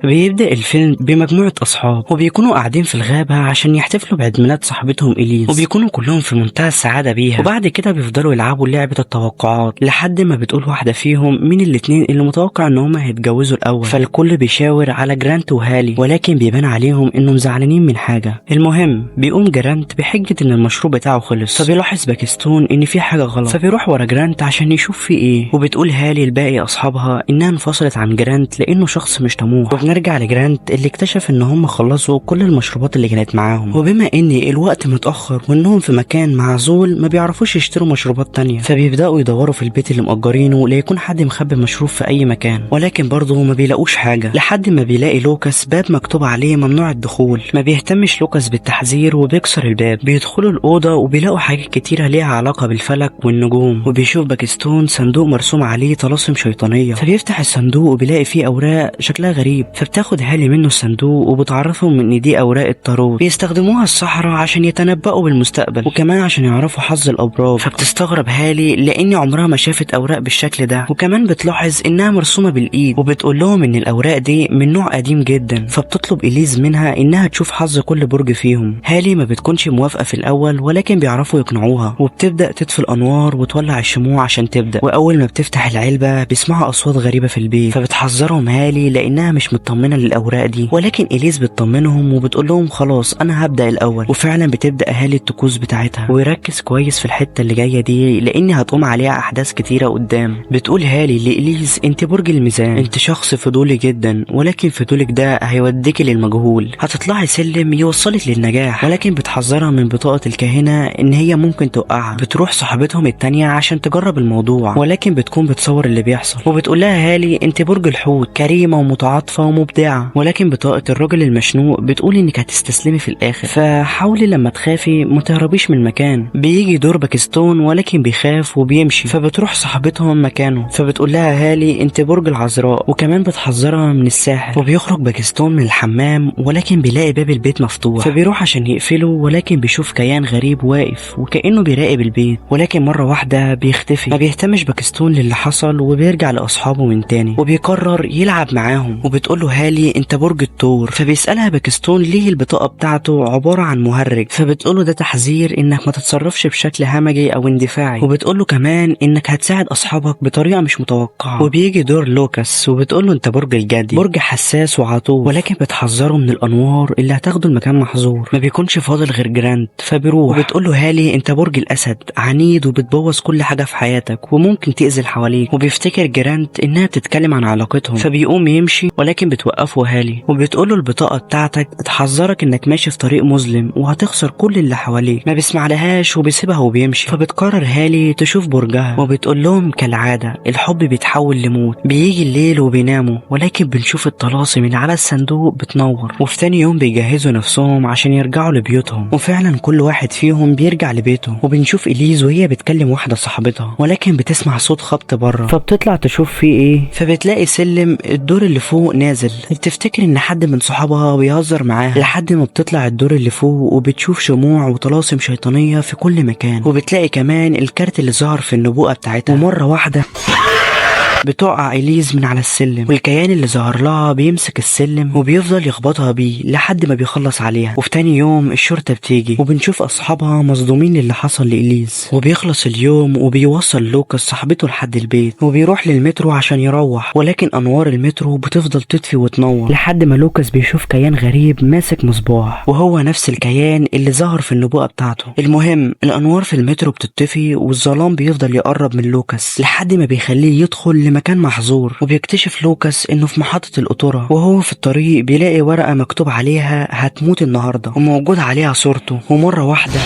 بيبدأ الفيلم بمجموعة أصحاب وبيكونوا قاعدين في الغابة عشان يحتفلوا بعيد ميلاد صاحبتهم إليز، وبيكونوا كلهم في منتهى السعادة بيها. وبعد كده بيفضلوا يلعبوا لعبة التوقعات لحد ما بتقول واحدة فيهم مين الاتنين اللي متوقع ان هما هيتجوزوا الأول، فالكل بيشاور على جرانت وهالي، ولكن بيبان عليهم انهم زعلانين من حاجة. المهم بيقوم جرانت بحجة ان المشروب بتاعه خلص، فبيلاحظ باكستون ان في حاجة غلط، فبيروح ورا جرانت عشان يشوف في ايه. وبتقول هالي لباقي اصحابها انها انفصلت عن جرانت لانه شخص مش طموح. وبنرجع لجرانت اللي اكتشف ان هم خلصوا كل المشروبات اللي كانت معاهم، وبما ان الوقت متاخر وانهم في مكان معزول ما بيعرفوش يشتروا مشروبات تانية، فبيبداوا يدوروا في البيت اللي مأجرينه ليكون حد مخبي مشروب في اي مكان، ولكن برضه ما بيلاقوش حاجة لحد ما بيلاقي لوكاس باب مكتوب عليه ممنوع الدخول. ما بيهتمش لوكاس بالتحذير وبيكسر الباب. بيدخلوا الأوضة وبيلاقوا حاجات كتيرة ليها علاقة بالفلك والنجوم، وبيشوف باكستون صندوق مرسوم عليه طلاسم شيطانية، فبيفتح الصندوق وبيلاقي فيه أوراق شكلها غريب، فبتاخد هالي منه الصندوق وبتعرفهم ان دي أوراق التاروت بيستخدموها السحرة عشان يتنبؤوا بالمستقبل وكمان عشان يعرفوا حظ الأبراج. فبتستغرب هالي لأن عمرها ما شافت أوراق بالشكل ده، وكمان بتلاحظ إنها مرسومة بالإيد، وبتقول لهم إن الأوراق دي من نوع قديم جدا. فبتطلب إليز منها إنها تشوف حظ كل برج فيهم. هالي ما بتكونش موافقة في الأول، ولكن بيعرفوا يقنعوها، وبتبدأ تطفي الأنوار وتولع الشموع عشان تبدأ. وأول ما بتفتح العلبة بيسمعوا أصوات غريبة في البيت، فبتحذرهم هالي لأنها مش مطمنة للأوراق دي، ولكن إليز بتطمنهم وبتقول لهم خلاص أنا هبدأ الأول. وفعلا بتبدأ هالي الطقوس بتاعتها، ويركز كويس في الحتة اللي جاية دي لأن هتقوم عليها أحداث كتيرة قدام. بتقول هالي لإليز انت برج الميزان، انت شخص فضولي جدا، ولكن فضولك ده هيوديكي للمجهول، هتطلعي سلم يوصلك للنجاح، ولكن بتحذرها من بطاقة الكاهنة ان هي ممكن توقعها. بتروح صاحبتهم التانية عشان تجرب الموضوع، ولكن بتكون بتصور اللي بيحصل، وبتقول لها هالي انت برج الحوت، كريمة ومتعاطفة ومبدعة، ولكن بطاقة الرجل المشنوق بتقول انك هتستسلمي في الاخر، فحاولي لما تخافي ما تهربيش من المكان. بيجي دور باكستون ولكن بيخاف وبيمشي، فبتروح صاحبتهم مكانه، فبتقول لها هالي انت برج العذراء، وكمان بتحذرها من الساحر. وبيخرج باكستون من الحمام ولكن بيلاقي باب البيت مفتوح، فبيروح عشان يقفله، ولكن بيشوف كيان غريب واقف وكأنه بيراقب البيت، ولكن مرة واحدة بيختفي. ما بيهتمش باكستون للي حصل وبيرجع لأصحابه من تاني، وبيقرر يلعب معاهم. وبتقول له هالي انت برج الثور، فبيسألها باكستون ليه البطاقة بتاعته عبارة عن مهرج، فبتقوله ده تحذير انك ما تتصرفش بشكل همجي او اندفاعي، وبتقوله كمان انك هتساعد اصحابك بطريقة مش متوقعة. وبيجي دور لوكاس وبتقوله انت برج الجدي، برج حساس وعطوف، ولكن بتحذره من الانوار اللي هتاخده المكان محظور. ما بيكونش فاضل غير جرانت، فبيروح. وبتقوله هالي انت برج الاسد، عنيد وبتبوظ كل حاجة في حياتك وممكن تأذي اللي حواليك. وبيفتكر جرانت انها بتتكلم عن علاقتهم، فبيقوم يمشي ولكن بتوقفه هالي وبتقوله البطاقة بتاعتك بتحذرك انك ماشي في طريق مظلم وهتخسر كل اللي حواليك. ما بيسمع لهاش وبيسيبها وبيمشي. فبتقرر هالي تشوف برجها، وبتقول لهم كالعادة الحب بيتحول لموت. بيجي الليل وبيناموا، ولكن بنشوف الطلاسم اللي على الصندوق بتنور. وفي تاني يوم بيجهزوا نفسهم عشان يرجعوا لبيوتهم، وفعلا كل واحد فيهم بيرجع لبيته. وبنشوف إليز وهي بتكلم واحدة صاحبتها، ولكن بتسمع صوت خبط بره، فبتطلع تشوف فيه ايه، فبتلاقي سلم الدور اللي فوق نازل. بتفتكر ان حد من صحابها بيهزر معاها، لحد ما بتطلع الدور اللي فوق وبتشوف شموع وطلاسم شيطانية في كل مكان، وبتلاقي كمان الكارت اللي ظهر في النبوءة بتاعتها. ومرة واحدة بتقع إليز من على السلم، والكيان اللي ظهر لها بيمسك السلم وبيفضل يخبطها بيه لحد ما بيخلص عليها. وفي تاني يوم الشرطة بتيجي، وبنشوف أصحابها مصدومين للي حصل لإليز. وبيخلص اليوم وبيوصل لوكاس صاحبته لحد البيت، وبيروح للمترو عشان يروح، ولكن أنوار المترو بتفضل تطفي وتنور لحد ما لوكاس بيشوف كيان غريب ماسك مصباح، وهو نفس الكيان اللي ظهر في النبوءة بتاعته. المهم الأنوار في المترو بتطفي والظلام بيفضل يقرب من لوكاس لحد ما بيخليه يدخل لمكان محظور. وبيكتشف لوكاس انه في محطة القطورة، وهو في الطريق بيلاقي ورقة مكتوب عليها هتموت النهاردة وموجود عليها صورته. ومرة واحدة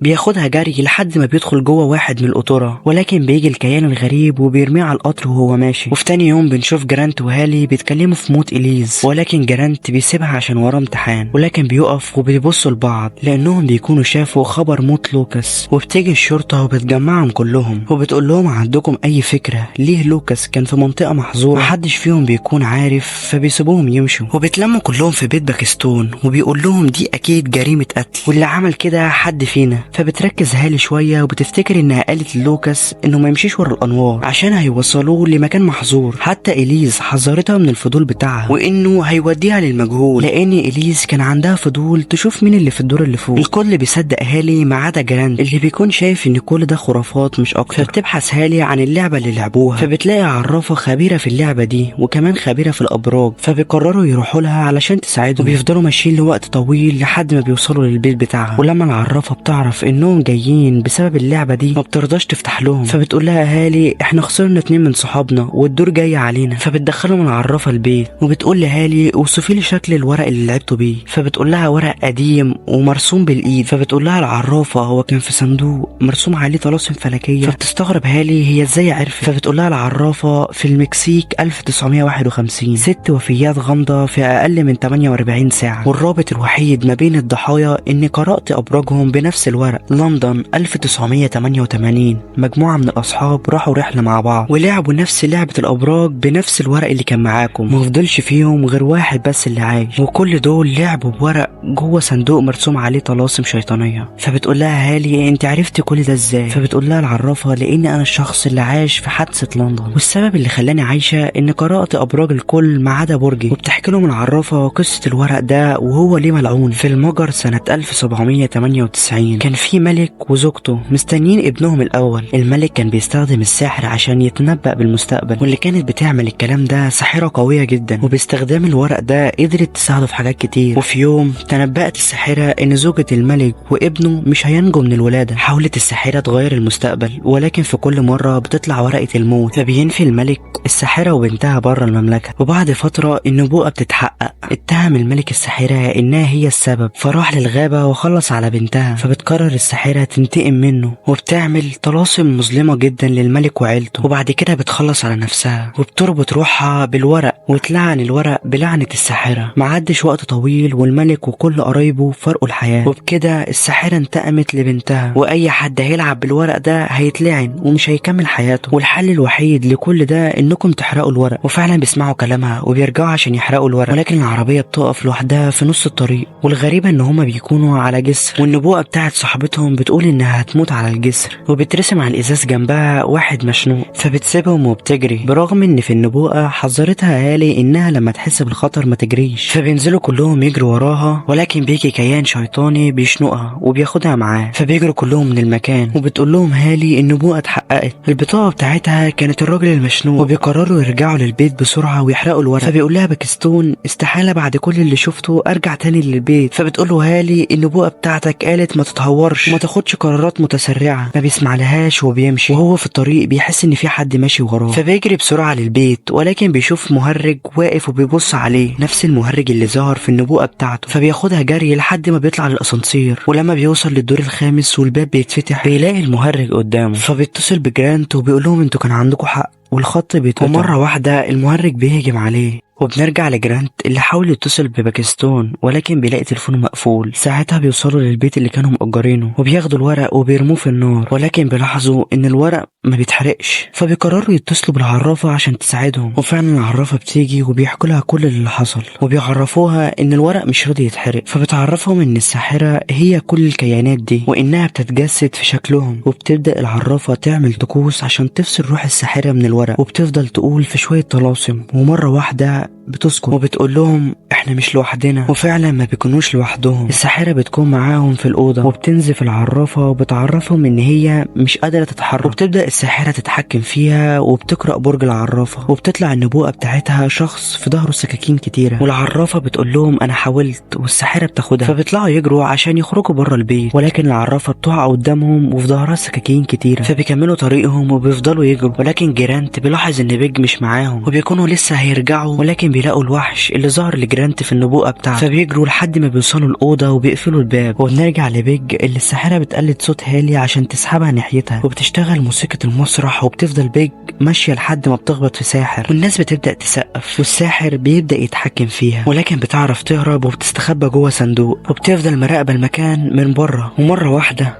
بياخدها جري لحد ما بيدخل جوه واحد من القطورة، ولكن بيجي الكيان الغريب وبيرميه على القطر وهو ماشي. وفي تاني يوم بنشوف جرانت وهالي بيتكلموا في موت إليز، ولكن جرانت بيسيبها عشان وراه امتحان، ولكن بيقف وبيبصوا لبعض لأنهم بيكونوا شافوا خبر موت لوكاس. وبتيجي الشرطة وبتجمعهم كلهم وبتقول لهم عندكم أي فكرة ليه لوكاس كان في منطقة محظورة؟ محدش فيهم بيكون عارف، فبيسيبوهم يمشوا. وبيتلموا كلهم في بيت باكستون وبيقول لهم دي أكيد جريمة قتل واللي عمل كده حد فينا. فبتركز هالي شوية وبتفتكر انها قالت للوكاس انه ما يمشيش ورا الانوار عشان هيوصلوه لمكان محظور. حتى اليز حذرتها من الفضول بتاعها وانه هيوديها للمجهول، لان اليز كان عندها فضول تشوف مين اللي في الدور اللي فوق. الكل بيصدق هالي ما عدا جراند اللي بيكون شايف ان كل ده خرافات مش اكتر. فبتبحث هالي عن اللعبة اللي لعبوها، فبتلاقي عرافه خبيرة في اللعبة دي وكمان خبيرة في الابراج، فبيقرروا يروحوا لها علشان تساعدهم. وبيفضلوا ماشيين لوقت طويل لحد ما بيوصلوا للبيت بتاعها. ولما العرافه بتعرف انهم جايين بسبب اللعبة دي ما بترضاش تفتح لهم، فبتقول لها هالي احنا خسرنا 2 من صحابنا والدور جاي علينا. فبتدخلهم العرافه البيت وبتقول لهالي اوصفي لي شكل الورق اللي لعبته بيه، فبتقول لها ورق قديم ومرسوم بالايد. فبتقول لها العرافه هو كان في صندوق مرسوم عليه طلاسم فلكيه. فبتستغرب هالي هي ازاي عرفت، فبتقول لها العرافه في المكسيك 1951 6 وفيات غامضة في اقل من 48 ساعة، والرابط الوحيد ما بين الضحايا اني قرات ابراجهم بنفس الورق. لندن 1988 مجموعة من الاصحاب راحوا رحله مع بعض ولعبوا نفس لعبه الابراج بنفس الورق اللي كان معاكم، ما فضلش فيهم غير واحد بس اللي عايش، وكل دول لعبوا بورق جوه صندوق مرسوم عليه طلاسم شيطانية. فبتقول لها هالي انت عرفتي كل ده ازاي؟ فبتقول لها العرافه لان انا الشخص اللي عاش في حادثه لندن، والسبب اللي خلاني عايشه ان قرات ابراج الكل ما عدا برجي. وبتحكي لهم العرافه قصة الورق ده وهو ليه ملعون. في المجر سنة 1798 كان في ملك وزوجته مستنيين ابنهم الاول. الملك كان بيستخدم السحر عشان يتنبأ بالمستقبل، واللي كانت بتعمل الكلام ده ساحرة قوية جدا، وباستخدام الورق ده قدرت تساعده في حاجات كتير. وفي يوم تنبأت الساحرة ان زوجة الملك وابنه مش هينجوا من الولادة. حاولت الساحرة تغير المستقبل، ولكن في كل مرة بتطلع ورقة الموت، فبينفي الملك الساحرة وبنتها بره المملكة. وبعد فترة النبوءة بتتحقق، اتهم الملك الساحرة انها هي السبب، فراح للغابة وخلص على بنتها. فبتقرر الساحرة تنتقم منه وبتعمل طلاسم مظلمة جدا للملك وعيلته، وبعد كده بتخلص على نفسها وبتربط روحها بالورق وتلعن الورق بلعنة الساحرة. ما عدش وقت طويل والملك وكل قرايبه فرقوا الحياة، وبكده الساحرة انتقمت لبنتها، واي حد هيلعب بالورق ده هيتلعن ومش هيكمل حياته، والحل الوحيد لكل ده انكم تحرقوا الورق. وفعلا بيسمعوا كلامها وبيرجعوا عشان يحرقوا الورق، ولكن العربية بتقف لوحدها في نص الطريق، والغريبة ان هما بيكونوا على جسر، والنبوءة بتاعت صاحبتهم بتقول انها هتموت على الجسر، وبترسم على الازاز جنبها واحد مشنوق، فبتسيبهم وبتجري، برغم ان في النبوءة حذرتها هالي انها لما تحس بالخطر ما تجريش. فبينزلوا كلهم يجروا وراها، ولكن بيجي كيان شيطاني بيشنقها وبياخدها معاه، فبيجروا كلهم من المكان. وبتقول لهم هالي النبوءة اتحققت، البطاقة بتاعتها كانت الراجل المشنوق، وبيقرروا يرجعوا للبيت بسرعة ويحرقوا الورق. فبيقول لها باكستون استحالة بعد كل اللي شفته ارجع تاني للبيت. فبتقول له هالي النبوءة بتاعتك قالت ما تتهورش وما تاخدش قرارات متسرعة. ما بيسمع لهاش وبيمشي، وهو في الطريق بيحس ان في حد ماشي وراه، فبيجري بسرعة للبيت، ولكن بيشوف مهرج واقف وبيبص عليه، نفس المهرج اللي ظهر في النبوءة بتاعته. فبياخدها جري لحد ما بيطلع للاسانسير، ولما بيوصل للدور الخامس والباب بيتفتح بيلاقي المهرج قدامه. فبيتصل بجرانت وبيقول لهم انتوا كان عندكم حق، والخط بيتقطع. ومرة واحدة المهرج بيهجم عليه. وبنرجع لجرانت اللي حاول يتصل بباكستون ولكن بيلاقي تليفونه مقفول. ساعتها بيوصلوا للبيت اللي كانوا مأجرينه وبياخدوا الورق وبيرموه في النار، ولكن بيلاحظوا ان الورق ما بيتحرقش، فبيقرروا يتصلوا بالعرافة عشان تساعدهم. وفعلا العرافة بتيجي وبيحكوا لها كل اللي حصل، وبيعرفوها ان الورق مش راضي يتحرق. فبتعرفهم ان الساحرة هي كل الكيانات دي وانها بتتجسد في شكلهم. وبتبدأ العرافة تعمل طقوس عشان تفصل روح الساحرة من الورق، وبتفضل تقول في شوية طلاسم، ومرة واحدة بتسكت وبتقول لهم احنا مش لوحدنا. وفعلا ما بيكونوش لوحدهم، الساحرة بتكون معاهم في الأوضة، وبتنزف العرافة وبتعرفهم ان هي مش قادرة تتحرك. وبتبدأ الساحرة تتحكم فيها وبتقرأ برج العرافة، وبتطلع النبوءة بتاعتها شخص في ظهره سكاكين كتيرة. والعرافة بتقول لهم انا حاولت، والساحرة بتاخدها، فبيطلعوا يجروا عشان يخرجوا بره البيت، ولكن العرافة بتقع قدامهم وفي ظهرها سكاكين كتيرة، فبيكملوا طريقهم وبيفضلوا يجروا. ولكن جرانت بيلاحظ ان بيج مش معاهم، وبيكونوا لسه هيرجعوا، ولكن بيلاقوا الوحش اللي ظهر لجرانت في النبوءة بتاعته، فبيجروا لحد ما بيوصلوا الأوضة وبيقفلوا الباب. وبنرجع لبيج اللي الساحرة بتقلد صوت هالي عشان تسحبها ناحيتها، وبتشتغل موسيقى المسرح، وبتفضل بيج ماشية لحد ما بتخبط في ساحر، والناس بتبدأ تسقف، والساحر بيبدأ يتحكم فيها، ولكن بتعرف تهرب وبتستخبى جوه صندوق، وبتفضل مراقبة المكان من بره. ومرة واحدة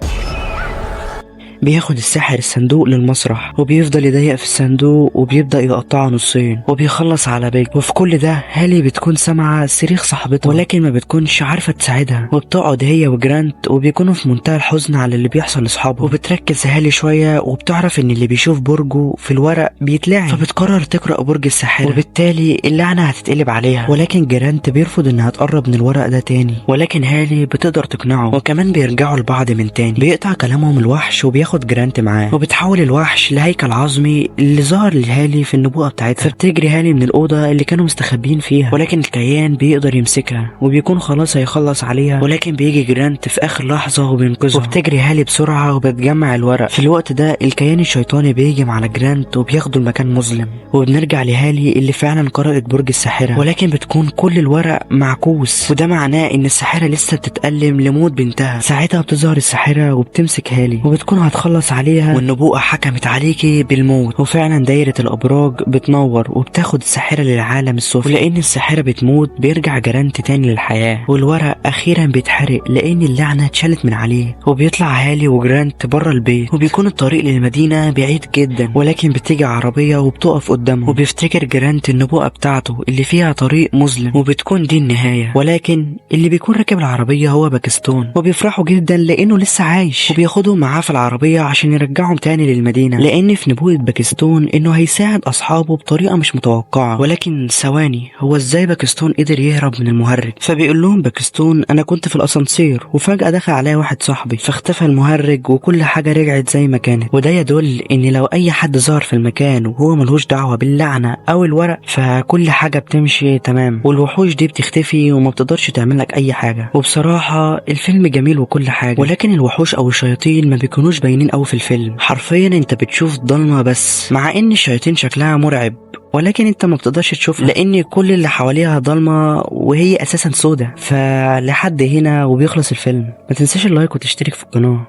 بياخد الساحر الصندوق للمسرح وبيفضل يضيق في الصندوق وبيبدأ يقطعه نصين وبيخلص على بيج. وفي كل ده هالي بتكون سامعة صريخ صاحبتها، ولكن ما بتكونش عارفة تساعدها، وبتقعد هي وجرانت وبيكونوا في منتهى الحزن على اللي بيحصل لاصحابهم. وبتركز هالي شوية وبتعرف ان اللي بيشوف برجه في الورق بيتلعن، فبتقرر تقرأ برج الساحرة وبالتالي اللعنة هتتقلب عليها. ولكن جرانت بيرفض انها تقرب من الورق ده تاني، ولكن هالي بتقدر تقنعه وكمان بيرجعوا لبعض من تاني. بيقطع كلامهم الوحش وبياخد جرانت معاه، وبتحول الوحش لهيكل عظمي اللي ظهر لهالي في النبوءة بتاعتها. فبتجري هالي من الأوضة اللي كانوا مستخبيين فيها، ولكن الكيان بيقدر يمسكها وبيكون خلاص هيخلص عليها، ولكن بيجي جرانت في آخر لحظة وبينقذها. وبتجري هالي بسرعة وبتجمع الورق. في الوقت ده الكيان الشيطاني بيهجم على جرانت وبياخده لمكان مظلم. وبنرجع لهالي اللي فعلا قرأت برج الساحرة، ولكن بتكون كل الورق معكوس، وده معناه ان الساحرة لسه بتتألم لموت بنتها. ساعتها بتظهر الساحرة وبتمسك هالي وبتكون هتخلص عليها، والنبوءة حكمت عليكي بالموت. وفعلا دايرة الأبراج بتنور وبتاخد الساحرة للعالم السفلي، ولأن الساحرة بتموت بيرجع جرانت تاني للحياة، والورق أخيرا بيتحرق لأن اللعنة اتشالت من عليه. وبيطلع هالي وجرانت بره البيت، وبيكون الطريق للمدينة بعيد جدا، ولكن بتيجي عربية وبتقف قدامه، وبيفتكر جرانت النبوءة بتاعته اللي فيها طريق مظلم، وبتكون دي النهاية. ولكن اللي بيكون راكب العربية هو باكستون، وبيفرحوا جدا لأنه لسه عايش، وبياخدهم معاه في العربية عشان يرجعهم تاني للمدينة، لأن في نبوءة باكستون إنه هيساعد أصحابه بطريقة مش متوقعة. ولكن ثواني، هو إزاي باكستون قدر يهرب من المهرج؟ فبيقول لهم باكستون أنا كنت في الأسانسير وفجأة دخل عليا واحد صاحبي، فاختفى المهرج وكل حاجة رجعت زي ما كانت. وده يدل إن لو أي حد ظهر في المكان وهو ملهوش دعوة باللعنة أو الورق فكل حاجة بتمشي تمام، والوحوش دي بتختفي وما بتقدرش تعمل لك أي حاجة. وبصراحة الفيلم جميل وكل حاجة، ولكن الوحوش أو الشياطين ما بيكونوش باينين أوي في الفيلم، حرفيا أنت بتشوف ضلمة بس، مع إن الشياطين شكلها مرعب ولكن انت ما بتقدرش تشوفها لان كل اللي حواليها ضلمة وهي اساسا سودة. فلحد هنا وبيخلص الفيلم. ما تنساش اللايك وتشترك في القناة.